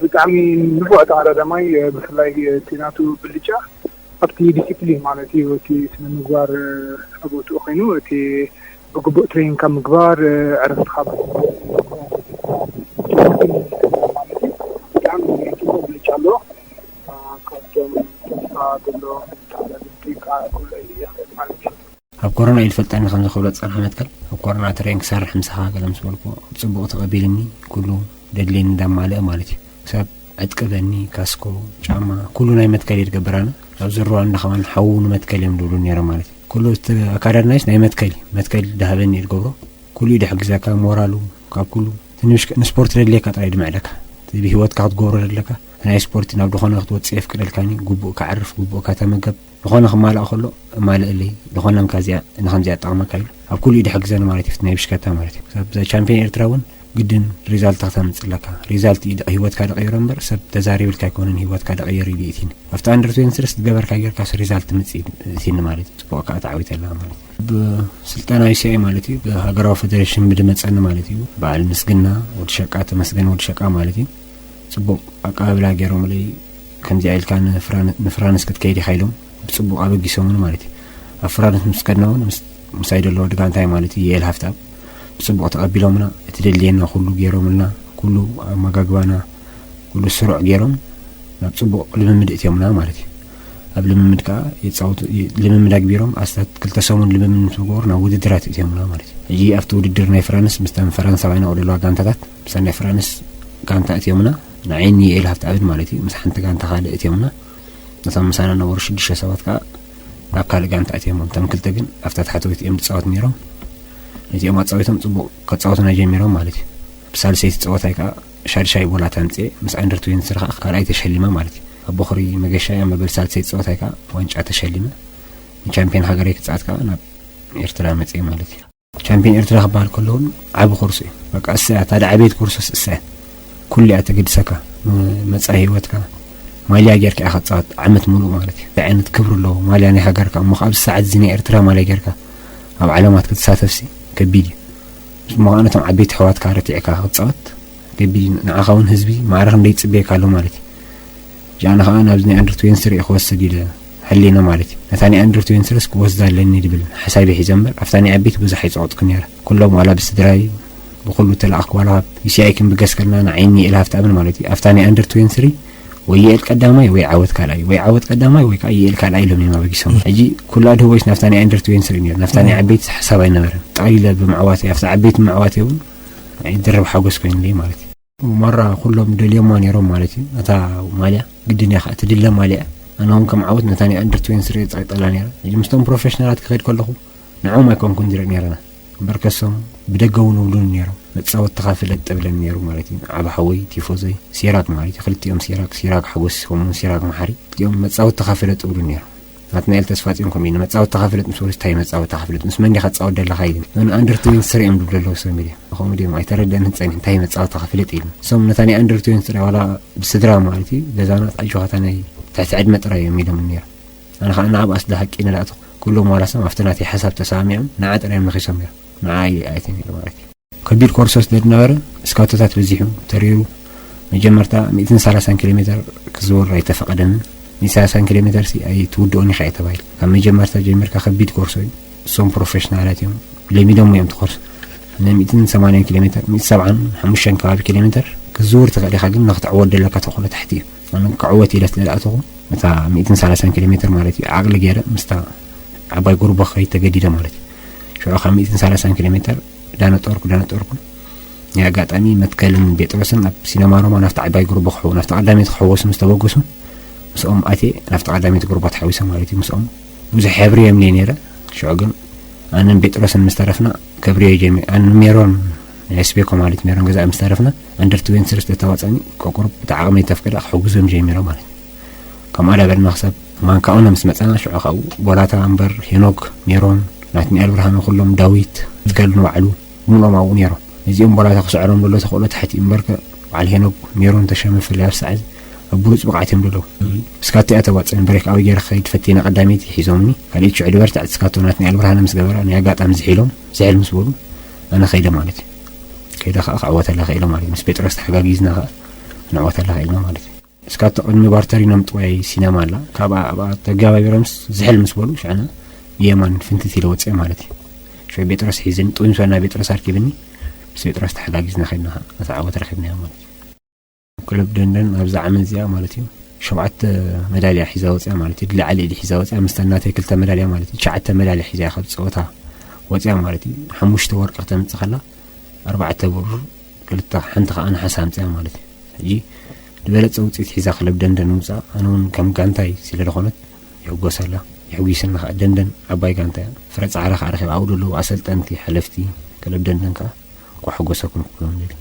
ብጣዕሚ ንፉዕ ተቐዳዳማይ ብፍላይ እቲ ናቱ ብልጫ ኣብቲ ዲሲፕሊን ማለት እዩ እቲ ስነ ምግባር ቦትኡ ኮይኑ እቲ ብግቡእ ትሬን ካብ ምግባር ዕረፍትኻ ብጣዕሚ ጽቡቅ ብልጫ ኣለዎ ካብቶም ተስፋ ዘለዎም ተዓለምቲ ክብሎ ይኽእል ማለት እዩ። ኣብ ኮሮና እዩ ዝፈልጠኒ ከም ዝኽብሎ ዝጸንሐ መትከል፣ ኣብ ኮሮና ትሬን ክሰርሕ ምሳኻ ገለ ምስ በልኩ፣ ጽቡቕ ተቐቢልኒ፣ ኩሉ ደድልየኒ እንዳማልአ ማለት እዩ። ክሳብ ዕጥቂ በኒ፣ ካስኮ፣ ጫማ፣ ኩሉ ናይ መትከል እዩ ዝገብር። ኣነ ኣብ ዝርዋ እንዳ ከማን ሓዉ ንመትከል እዮም ዝብሉ ነይሮም ማለት እዩ። ኩሉ እቲ ኣካዳድናይስ ናይ መትከል እዩ። መትከል ዳሃበኒ እዩ ዝገብሮ። ኩሉ እዩ ዝሕግዘካ፣ ሞራሉ፣ ካብ ኩሉ። እቲ ንብሽ-፣ ንስፖርት ደድልየካ ጥራይ ድምዕደካ። እቲ ብህይወትካ ክትገብሮ ደድለካ፣ እቲ ናይ ስፖርት ናብ ዝኾነ ክትወጽእ የፍቅደልካኒ፣ ግቡእ ከዕርፍ፣ ግቡእ ከተመገብ፣ ዝኾነ ክማልኣ ከሎ፣ ማልእለይ፣ ዝኾነ እንካ እዚኣ፣ ንኸምዚኣ ጠቕመካ ኢሉ። ኣብ ኩሉ እዩ ድሕግዘኒ ማለት እዩ፣ ናይ ብሽከታ ማለት እዩ። ክሳብ እዛ ቻምፒዮን ኤርትራ እውን ግድን ሪዛልት ክተምጽእ ኣለካ። ሪዛልት እዩ ድ-፣ ህይወትካ ድቐይሮ እምበር፣ ሰብ ተዛሪብልካ ኣይኮነን ህይወትካ ድቐይር ኢሉ እዩ እቲኒ። ኣብቲ ኣንደር ትዌንቲ ስርስ ዝገበርካ ጌርካስ ሪዛልት ትምጽእ እዩ እቲኒ ማለት እዩ። ጽቡቕ ከኣ ተዓዊተ ኣለኻ ማለት እዩ። ብስልጠና ዩ ሲ ኣይ ማለት እዩ፣ ብሃገራዊ ፌደሬሽን ብድመጸኒ ማለት እዩ። በዓል ምስግና ወዲ ሸቃ፣ ተመስገን ወዲ ሸቃ ማለት እዩ። ጽቡቕ ኣቀባብላ ገይሮምለይ። ከምዚኣ ኢልካ ንፍራን-፣ ንፍራንስ ክትከይድ ኢኻ ኢሎም ብጽቡቕ ኣበጊሶምኒ ማለት እዩ። ኣብ ፍራንስ ምስ ከድና እውን ምስ-፣ ምሳይ ዘሎ ወዲ ጋንታይ ማለት እዩ፣ የኤል ሃፍታም፣ ብጽቡቕ ተቐቢሎምና። እቲ ደድልየና ኩሉ ገይሮምልና፣ ኩሉ ኣመጋግባና ኩሉ ስሩዕ ገይሮም ናብ ጽቡቕ ልምምድ እትዮምና ማለት እዩ። ኣብ ልምምድ ከኣ ይጻወቱ፣ ይ-፣ ልምምድ ኣግቢሮም ኣስታት ክልተ ሰሙን ልምምድ ምስ ገበሩ ናብ ውድድራት እትዮምና ማለት እዩ። ሕጂ ኣብቲ ውድድር ናይ ፍራንስ ምስተን ፈረንሳውያን ኣብኡ ዘለዋ ጋንታታት፣ ምስታ ናይ ፍራንስ ጋንታ እትዮምና፣ ንዓይን ንየኤል ሃፍትኣብን ማለት እዩ፣ ምስ ሓንቲ ጋንታ ካልእ እትዮምና። ነቶም ምሳና ነበሩ ሽዱሽተ ሰባት ከኣ ናብ ካልእ ጋንታ እትዮሞም። እቶም ክልተ ግን ኣብታ ታሕተወይቲ እዮም ዝጻወቱ ነይሮም። ነዚኦም ኣጻዊቶም ጽቡቕ ከጻወቱና ጀሚሮም ማለት እዩ። ብሳልሰይቲ ጸወታይ ከኣ ሻድሻይ ቦላ ተምጽኤ፣ ምስ ኣንደር ትዌንቲ ስሪ ከኣ ካልኣይ ተሸሊመ ማለት እዩ። ኣብ ቦኽሪ መገሻ እያ መበል ሳልሰይቲ ጸወታይ ከኣ ዋንጫ ተሸሊመ። ንቻምፒዮን ሃገረይ ክጻወት ከኣ ናብ ኤርትራ መጽኤ ማለት እዩ። ቻምፒዮን ኤርትራ ክበሃል ከሎ እውን ዓቢ ኮርስ እዩ። በቃ እሳ እያ፣ እታ ደዓበየት ኮርሶስ እሳ እያ። ኩሉ እያ ተገድሰካ፣ ም-፣ መጻኢ ህይወትካ ማልያ ጌርካ ኢኻ ትጻወት ዓመት ሙሉእ ማለት እዩ። እንታይ ዓይነት ክብሪ ኣለዎ ማልያ ናይ ሃገርካ? እሞ ከኣ ኣብዚ ሰዓት እዚ ናይ ኤርትራ ማልያ ጌርካ ኣብ ዓለማት ክትሳተፍሲ ከቢድ እዩ። እሞ ከኣ ነቶም ዓበይቲ ኣሕዋትካ ረቲዕካ ክትጻወት ከቢድ እዩ። ንዓኻ እውን ህዝቢ ማዕረ ክንደይ ይጽበየካ ኣሎ ማለት እዩ። ጃና ከኣ ናብዚ ናይ ኣንደር ትዌንቲ ስሪ ክወስድ ኢለ ሕሊና ማለት እዩ። ነታ ናይ ኣንደር ትዌንቲ ስሪስ ክወስዳ ኣለኒ ድብል ሓሳብ ሒዘ እምበር፣ ኣብታ ናይ ዓበይቲ ብዙሕ ኣይጸወጥኩ ነይረ። ኩሎም ዋላ ብስድራይ ብኹሉ ተለኣኽኩ፣ ዋላ ካብ ዩ ሲ ኣይ ክንብገስ ከለና ንዓይን የኤል ሃፍትኣምን ማለት እዩ። ኣብታ ናይ ኣንደር ትዌንቲ ስሪ ወይ የኤል ቀዳማይ ወይ ዓወት ካልኣይ፣ ወይ ዓወት ቀዳማይ ወይ ከኣ የኤል ካልኣይ ኢሎም እዮም ኣበጊሶም። ሕጂ ኩላ ድህቦይስ ናብታ ናይ ኣንደር ትዌንቲ ስሪ ነይሩ። ናብታ ናይ ዓበይቲ ሓሳብ ኣይነበረን። ጠቕሊለ ብምዕዋተይ፣ ኣብታ ዓበይቲ ምዕዋተይ እውን ናይ ድርብ ሓጎስ ኮይኑለይ ማለት እዩ። ማራ ኩሎም ደልዮማ ነይሮም ማለት እዩ። እታ ማልያ ግድን እያ ከኣ ትድለ ማልያ እያ። ኣነ እውን ከም ዓወት ነታ ናይ ኣንደር ትዌንቲ ስሪ እየ ጸቒጠላ ነይረ። ሕጂ ምስቶም ፕሮፌሽናላት ክኸይድ ከለኹ ንዕኦም ኣይኮንኩን ዝርኢ ነይረና። እምበር ከሶም ብደገ እውን ይብሉኒ ነይሮም። መጻወትኻ ፍለጥ ትብለኒ ነይሩ ማለት እዩ። ዓቢ ሓወይ፣ ቲፎዞይ፣ ሲራክ ማለት እዩ። ክልቲኦም ሲራክ፣ ሲራክ ሓጎስ፣ ከምኡውን ሲራክ መሓሪ። ክልቲኦም መጻወትኻ ፍለጥ ይብሉኒ ነይሮም። ናትናኤል ተስፋጽዮን ከምኡ እዩ። ንመጻወትኻ ፍለጥ ምስ በሉ፣ እንታይ መጻወትኻ ፍለጥ? ምስ መን ዲኻ ትጻወት ዘለኻ? ኢሉኒ። ንኣንደር ትዌንቲ ስሪ እዮም ዝብሉ ኣለዉ፣ ሰብ ሚድያ። ከምኡ ድዮም? ኣይተረድአንን ጸኒሑ። እንታይ መጻወትኻ ፍለጥ? ኢሉኒ። እሶም ነታ ናይ ኣንደር ትዌንቲ ስሪ ዋላ ብስድራ ማለት እዩ፣ ገዛና ኣጆኻ፣ እታ ናይ ትሕቲ ዕድመ ጥራይ እዮም ኢሎምኒ ነይሮም። ኣነ ኸኣ ንዓኣ ስለ ሓቂ ንላእተኹ፣ ኩሎም ዋላ ሰብ ኣብቲ ናተይ ሓሳብ ተሰማሚዖም ንዓ ጥራይ እዮም ነኺሶም ነይሮም። ንዓ ኣይ-፣ ኣይተ ነይሩ ማለት እዩ። ከቢድ ኮርሶ ስለ ዝነበረ፣ ስካቶታት በዚሑ፣ ተሪሩ፣ መጀመርታ ሚእትን ሰላሳን ኪሎ ሜተር ክዝውር ኣይተፈቐደንን። ሚእትን ሰላሳን ኪሎ ሜተር ሲ ኣይትውድኦን ኢኻ እየ ተባሂሉ። ካብ መጀመርታ ጀሚርካ ከቢድ ኮርሶ እዩ። እሶም ፕሮፌሽናላት እዮም፣ ለሚዶም እዮም እቲ ኮርሶ። ን ሚእትን ሰማንያን ኪሎ ሜተር፣ ሚእትን ሰብዓን ሓሙሽተን ከባቢ ኪሎ ሜተር ክትዝውር ትኽእል ኢኻ፣ ግን ንክትዕወት ዘለካ ተኽእሎ ትሕቲ እዩ። ኣነ ክዕወት ኢለ ስለ ዝኣተኹ፣ እታ ሚእትን ሰላሳን ኪሎ ሜተር ማለት እዩ፣ ዓቕሊ ገይረ ምስታ ዓባይ ጉርቦ ክኸይድ ተገዲደ ማለት እዩ። ሽዑ ካብ ሚእትን ሰላሳን ኪሎ ሜተር ዳነጠርኩ፣ ዳነጠርኩ። ናይ ኣጋጣሚ መትከልን ጴጥሮስን ኣብ ሲነማ ሮማ ናብቲ ዓባይ ጉርቦ ክሕው-፣ ናብቲ ቀዳመይቲ ክሕወሱ ምስ ተበገሱ፣ ምስኦም ኣትየ ናብቲ ቀዳመይቲ ጉርቦ ተሓዊሰ ማለት እዩ። ምስኦም ብዙሕ ሕብሪ የብለይ ነይረ። ሽዑ ግን ኣነን ጴጥሮስን ምስ ተረፍና፣ ከብርዮ ጀሚሩ። ኣነ ሜሮን፣ ናይ ስቤኮ ማለት ሜሮን ገዛኢ ምስ ተረፍና፣ ኣንደር ትዌንቲ ስሪ ስለ እተዋጸኒ፣ ቆቁሩብ እቲ ዓቕመይ ተፍቅዳ ክሕግዞም ጀሚረ ማለት እዩ። ከምኣ ዳበልና ክሳብ ማንካኦና ምስ መጻና፣ ሽዑ ካብኡ ቦላታ እምበር፣ ሄኖክ፣ ሜሮን፣ ናትናኤል ብርሃኑ፣ ኩሎም፣ ዳዊት፣ መትከል ንባዕሉ፣ ብምልኦም ኣብኡ ነይሮም። ነዚኦም ቦላታ ክስዕሮም ዘሎ ተኽእሎ ትሕቲ እዩ እምበርከ፣ በዓል ሄኖክ፣ ሜሮን፣ ተሸመ፣ ብፍላይ ኣብ ሰዓት ኣብ ብሉጽ ብቕዓት እዮም ዘለዉ። እስካቶ እያ ተዋጽእን፣ ብሬክ ኣውት ገይረ ክኸይድ ፈቲነ፣ ቀዳመይቲ ሒዞምኒ። ካልኣይቲ ሽዑ ድበርትዕ እስካቶ፣ ናትናኤል ብርሃነ ምስ ገበራ፣ ናይ ኣጋጣሚ ዝሒሎም፣ ዝሕል ምስ በሉ፣ ኣነ ከይደ ማለት እዩ። ከይደ ከኣ ክዕወተላ ክኢለ ማለት እዩ። ምስ ጴጥሮስ ተሓጋጊዝና ከኣ ክንዕወተላ ክኢልና ማለት እዩ። እስካቶ ቅድሚ ባርተሪኖ ምጥዋይ ሲነማ ኣላ። ካብኣ ኣብኣ ተጋባቢሮምስ ዝሕል ምስ በሉ፣ ሽዕና ብየማን ፍንትት ኢለ ወፅኤ ማለት እዩ። ሽዑ ጴጥሮስ ሒዝኒ፣ ጥውይ ምስ በልና ጴጥሮስ ኣርኪብኒ፣ ምስ ጴጥሮስ ተሓጋጊዝና ከድና ከኣ ነቲ ዓወት ረኺብናዮ ማለት እዩ። ክለብ ደንደን ኣብዛ ዓመት እዚኣ ማለት እዩ፣ ሸውዓተ መዳልያ ሒዛ ወፅያ ማለት እዩ። ድላዓሊ ኢድ ሒዛ ወፅያ፣ ምስታ እናተይ ክልተ መዳልያ ማለት እዩ። ትሽዓተ መዳልያ ሒዛ እያ ካብ ፀወታ ወፅያ ማለት እዩ። ሓሙሽተ ወርቂ ክተምፅእ ከላ፣ ኣርባዕተ ብሩር፣ ክልተ፣ ሓንቲ ከዓ ነሓስ ኣምፅያ ማለት እዩ። ሕጂ ዝበለፀ ውፅኢት ሒዛ ክለብ ደንደን ምምፃእ፣ ኣነ እውን ከም ጋንታይ ስለ ዝኾነት ይሕጎሰላ፣ ይሕጉስና ከዓ። ደንደን ዓባይ ጋንታ እያ። ፍረ ፃዕሪ ከዓ ረኺባ፣ ኣብኡ ዘለዉ ኣሰልጠንቲ፣ ሓለፍቲ ክለብ ደንደን ከዓ እንኳዕ ሓጎሰኩም ክብሎም ደሊ።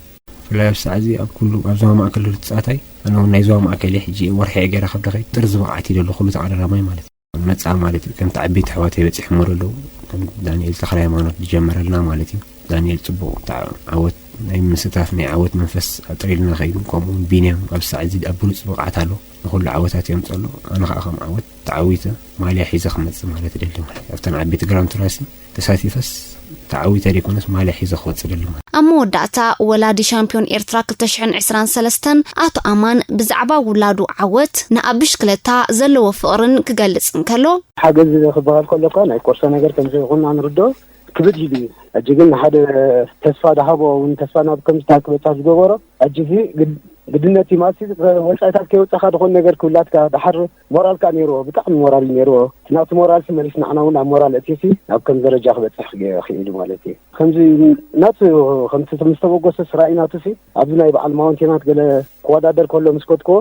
ብፍላይ ኣብ ሰዓት እዚ ኣብ ኩሉ ኣብ ዞባ ማእከል ዘሎ ተጻዋታይ፣ ኣነ እውን ናይ ዞባ ማእከል እየ። ሕጂ ወርሒ እየ ገይረ ካብ ደኸይ ጥርዚ ብቕዓት እዩ ዘሎ ኩሉ ተቐዳዳማይ ማለት እዩ። መጻ ማለት እዩ። ከምቲ ዓበይቲ ኣሕዋተይ በጺሖሞ ዘለዉ፣ ከም ዳንኤል ተኽለ ሃይማኖት ዝጀመረልና ማለት እዩ። ዳንኤል ጽቡቕ ተዓ-፣ ዓወት ናይ ምስታፍ ናይ ዓወት መንፈስ ኣጥሪልና ከይዱ፣ ከምኡ እውን ቢንያም ኣብ ሰዓት እዚ ኣብ ብሉጽ ብቕዓት ኣሎ። ንኹሉ ዓወታት የምጽእ ኣሎ። ኣነ ኸኣ ከም ዓወት ተዓዊተ ማልያ ሒዘ ክመጽእ ማለት እደሊ ማለት እዩ። ኣብተን ዓበይቲ ግራንድ ቱራሲ ተሳቲፈስ ተዓዊተ ዘይኮነስ ማልያ ሒዘ ክወጽእ እደሊ ማለት እዩ። ኣብ መወዳእታ ወላዲ ሻምፒዮን ኤርትራ ክልተ ሽሕን ዕስራን ሰለስተን ኣቶ ኣማን ብዛዕባ ውላዱ ዓወት ንኣብ ብሽክለታ ዘለዎ ፍቕርን ክገልጽ እንከሎ፣ ሓገዝ ክበሃል ከሎ እኳ ናይ ቁርሲ ነገር ከም ዘይኮንና ንርድኦ ክብድ ኢሉ እዩ። ሕጂ ግን ንሓደ ተስፋ ዝሃቦ እውን ተስፋ ናብ ከምዚ ክበጽሕ ዝገበሮ ሕጂ እዚ ግድ-፣ ግድነት እዩ ማለት እዩ። ወጻኢታት ከይወጻኻ ዝኾነ ነገር ክብላትካ ደሓር ሞራልካ ነይርዎ፣ ብጣዕሚ ሞራል እዩ ነይርዎ። ናብቲ ሞራል ሲ መሊስ ንዓና እውን ናብ ሞራል እቲ ሲ ናብ ከም ደረጃ ክበጽሕ ክገ-፣ ክኢሉ ማለት እዩ። ከምዚ ናቱ ከምቲ ምስ ተበገሰ ስራኢ ናቱ ሲ ኣብዚ ናይ በዓል ማውንቴናት ገለ ክወዳደር ከሎ ምስ ከድክዎ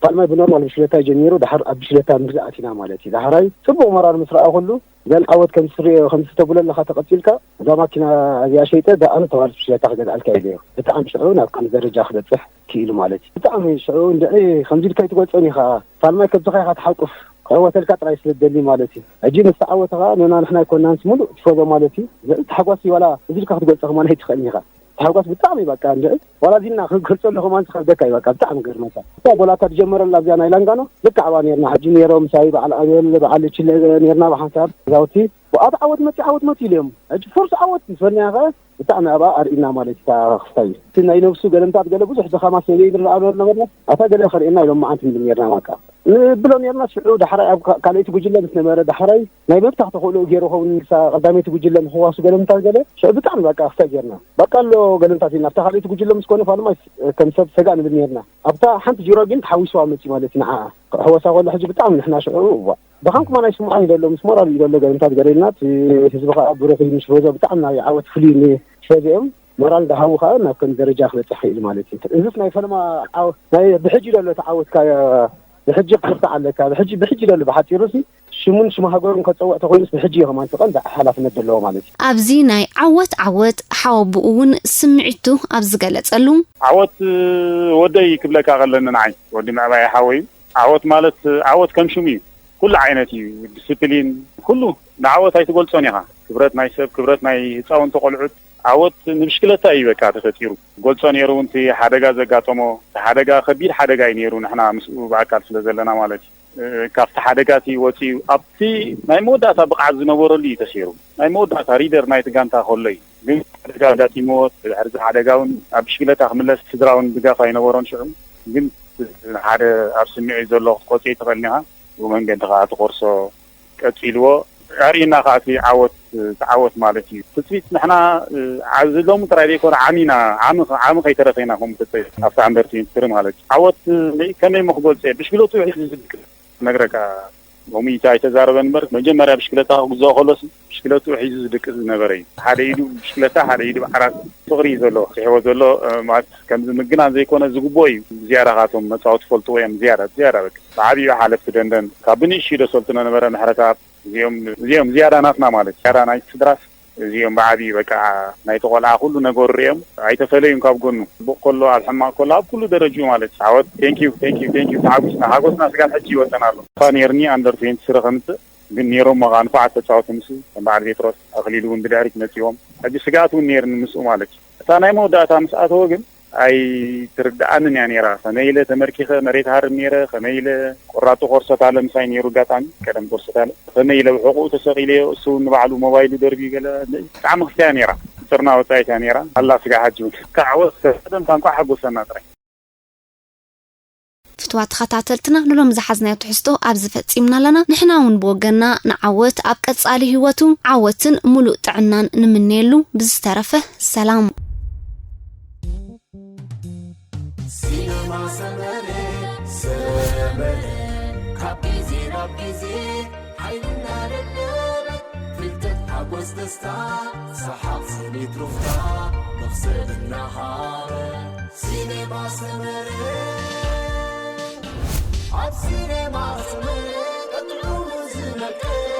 ፋልማይ ብኖርማል ብሽለታ ጀሚሩ ደሓር ኣብ ብሽለታ ምግዛኣት ኢና ማለት እዩ። ዳሕራይ ጽቡቕ ሞራል ምስ ረኣ ኩሉ ዘን ዓወት ከም ትስርዮ ከም ትተብሎ ኣለኻ ተቐጺልካ እዛ ማኪና እዚኣ ሸይጠ ደኣ ኣነ ተዋልድ ብሽለታ ክገዝኣልካ ኢለዮ። ብጣዕሚ ሽዑ ናብ ከም ደረጃ ክበጽሕ ክኢሉ ማለት እዩ። ብጣዕሚ ሽዑ እንድዒ ከምዚ ኢልካ ኣይትገልጾን ኢኻ። ፋልማይ ከብትኻ ኢኻ ትሓቁፍ። ክዕወተልካ ጥራይ ስለ ትደሊ ማለት እዩ። ሕጂ ምስ ተዓወተ ኸኣ ንና ንሕና ኣይኮናንስ ሙሉእ ቲፎዞ ማለት እዩ። እዚ ታሕጓስ ዋላ እዚ ኢልካ ክትገልጾ ከማን ኣይትኽእልን ኢኻ። ታሕጓስ ብጣዕሚ በቃ እንድዒ ዋላ እዚና ክገልጾ ኣለኹ ከማን ዝኸብደካ እዩ። በቃ ብጣዕሚ ገርመካ። እታ ጎላታ ዝጀመረላ እዚኣ ናይ ላንጋኖ ልክዕ ኣብኣ ኔርና። ሕጂ ኔሮም ምሳይ በዓል ኣቤል በዓል ችለ ኔርና ብሓንሳብ ገዛውቲ ብኣብ ዓወት መፂ ዓወት መፂ ኢሉ እዮም። ሕጂ ፎርስ ዓወት ምስ በልናያ ኸኣ ብጣዕሚ ኣብኣ ኣርኢና ማለት እዩ። እታ ክስታይ እቲ ናይ ነብሱ ገለምታት ገለ ብዙሕ ድኻማት ስለ ዘይንረኣ ነበርና። ኣታ ገለ ከርእየና ኢሎም መዓንት ንብል ኔርና። በቃ ንብሎ ኔርና። ሽዑ ዳሕራይ ኣብ ካ-፣ ካልኣይቲ ጉጅለ ምስ ነበረ ዳሕራይ ናይ ምብታኽ ተኽእሎ ገይሩ ኸውን ንሳ ቀዳመይቲ ጉጅለ ምኽዋሱ ገለምታት ገለ ሽዑ ብጣዕሚ በቃ ክስታይ ጌርና። በቃ ኣሎ ገለምታት ኢልና ኣብታ ካልኣይቲ ጉጅለ ምስ ኮነ ፋልማይ ከም ሰብ ሰጋእ ንብል ኔርና። ኣብታ ሓንቲ ጅሮ ግን ተሓዊስዋ መፂ ማለት እዩ። ንዓ ክሕወሳ ከሎ ሕጂ ብጣዕሚ ንሕና ሽዑ እዋ ድኻም ኩማ ናይ ስምዖን እዩ ዘሎ፣ ምስ ሞራል እዩ ዘሎ ገለምታት ገረልና። እቲ ህዝቢ ከዓ ብሩኽ እዩ፣ ምስ ቲፎዞ ብጣዕሚ ናይ ዓወት ፍሉይ እዩ። ቲፎዞ እዮም ሞራል እንዳሃቡ ከዓ ናብ ከም ደረጃ ክበፅሕ ክእል ማለት እዩ። እዚስ ናይ ፈለማ ዓወት ናይ ብሕጂ ዘሎ እቲ ዓወትካ ብሕጂ ክትርታዕ ኣለካ። ብሕጂ ብሕጂ ዘሎ ብሓፂሩ ሲ ሽሙን ሽም ሃገሩን ከፀውዕ ተኮይኑስ ብሕጂ እዩ ከማን እቲ ቀንዲ ሓላፍነት ዘለዎ ማለት እዩ። ኣብዚ ናይ ዓወት ዓወት ሓወብኡ እውን ስምዒቱ ኣብ ዝገለጸሉ፣ ዓወት ወደይ ክብለካ ከለኒ ንዓይ ወዲ ምዕባይ ሓወይ ዓወት ማለት ዓወት ከም ሽሙ እዩ። ኩሉ ዓይነት እዩ። ዲስፕሊን ኩሉ ንዓወት ኣይትገልጾን ኢኻ። ክብረት ናይ ሰብ፣ ክብረት ናይ ህፃውንቲ ቆልዑት፣ ዓወት ንብሽክለታ እዩ በቃ ተፈጢሩ። ገልጾ ነይሩ እውን እቲ ሓደጋ ዘጋጠሞ፣ እቲ ሓደጋ ከቢድ ሓደጋ እዩ ነይሩ፣ ንሕና ምስኡ ብኣካል ስለ ዘለና ማለት እዩ። እ፣ ካብቲ ሓደጋ እቲ ወፂኡ ኣብቲ ናይ መወዳእታ ብቕዓት ዝነበረሉ እዩ ተሰይሩ። ናይ መወዳእታ ሪደር ናይቲ ጋንታ ከሎ እዩ። ግን ሓደጋ ኣጋጢምዎ፣ ድሕሪ እዚ ሓደጋ እውን ኣብ ብሽክለታ ክምለስ ስድራ እውን ድጋፍ ኣይነበሮን። ሽዑ ግን ሓደ ኣብ ስምዒት ዘሎ ክትቆፅዮ ኣይትኽእልን ኢኻ። ብመንገዲ ከዓ እቲ ኮርሶ ቀፂልዎ ኣርእዩና ከዓ እቲ ዓወት፣ እቲ ዓወት ማለት እዩ። ትፅቢት ንሕና፣ እ፣ ዓዚ ሎሚ ጥራይ ዘይኮነ ዓሚና፣ ዓሚ፣ ዓሚ ከይተረፈ ኢና ከምኡ ተፀ-፣ ኣብቲ ኣንደር ትዌንቲ ትሪ ማለት እዩ። ዓወት፣ እ፣ ከመይ እሞ ክገልፆ እየ? ብሽክለቱ ሒዙ ዝድቅስ ነግረካ። ሎሚ ኣይተዛረበን እምበር መጀመርያ ብሽክለታ ክግዝኦ ከሎስ ብሽክለቱ ሒዙ ዝድቅስ ዝነበረ እዩ። ሓደ ኢዱ ብሽክለታ፣ ሓደ ኢዱ ብዓራት ፍቕሪ እዩ ዘለዎ። ስሒዎ ዘሎ፣ እ፣ ማለት ከምዚ ምግናን ዘይኮነ ዝግብኦ እዩ። ዝያዳ ካቶም መጻወቲ ፈልጥዎ እዮም። ዝያዳ፣ ዝያዳ በቃ። ብዓብዩ ሓለፍቲ ደንደን ካብ ብንእሽትኡ ዘሰልጥኖ ነበረ ምሕረተኣብ። እዚኦም፣ እዚኦም ዝያዳ ናትና ማለት እዩ። ዝያዳ ናይ ስድራስ እዚኦም ብዓብዩ በቃ ናይቲ ቆልዓ ኩሉ ነገሩ ርእዮም ኣይተፈለዩን ካብ ጎኑ። ጽቡቕ ከሎ፣ ኣብ ሕማቕ ከሎ፣ ኣብ ኩሉ ደረጅኡ ማለት እዩ። ዓወት፣ ቴንኪዩ፣ ቴንኪዩ፣ ቴንኪዩ። ተሓጒስና፣ ሓጎስና ስጋብ ሕጂ ይወጸና ኣሎ። እኳ ኔርኒ ኣንደር ትዌንቲ ስረ ከምጽእ፣ ግን ኔሮም መኻ ንፉዓት ተጻወቲ ምስ ከም በዓል ጴጥሮስ ኣኽሊሉ እውን ብድሕሪት መጺዎም። ሕጂ ስግኣት እውን ኔርኒ ምስኡ ማለት እዩ። እታ ናይ መወዳእታ ምስ ኣተወ ግን ኣይትርድኣንን እያ ነይራ። ከመይ ኢለ ተመርኪኸ መሬት ሃርም ነይረ፣ ከመይ ኢለ ቆራጡ ኮርሶት ኣለ ምሳይ ነይሩ ኣጋጣሚ፣ ቀደም ኮርሶት ኣለ። ከመይ ኢለ ብሕቑኡ ተሰቒለዮ፣ እሱ እውን ንባዕሉ ሞባይሉ ደርብዩ ገለ፣ ብጣዕሚ ክፍተያ ነይራ። ቁጽርና ወጻኢት እያ ነይራ። ኣላ ስጋ ሓጂ እውን። ካብ ዓወት ቀደም ታንኳ ሓጎሰና ጥራይ። ፍትዋት ተኸታተልትና ንሎም ዝሓዝናዮ ትሕዝቶ ኣብዚ ፈጺምና ኣለና። ንሕና እውን ብወገንና ንዓወት ኣብ ቀጻሊ ህይወቱ ዓወትን ሙሉእ ጥዕናን ንምነየሉ። ብዝተረፈ ሰላም። ሲነማ ሰመረ ሰመረ ካብ ግዜ ናብ ግዜ ሓይልና ለለበ ፍልጠት ሓጎስ ደስታ ሰሓቕ ስኒት ሩፍታ መኽሰብ እናሃበ ሲኔማ ሰመረ ኣብ ሲኔማ ሰመረ ቀጥዑ ዝመቀረ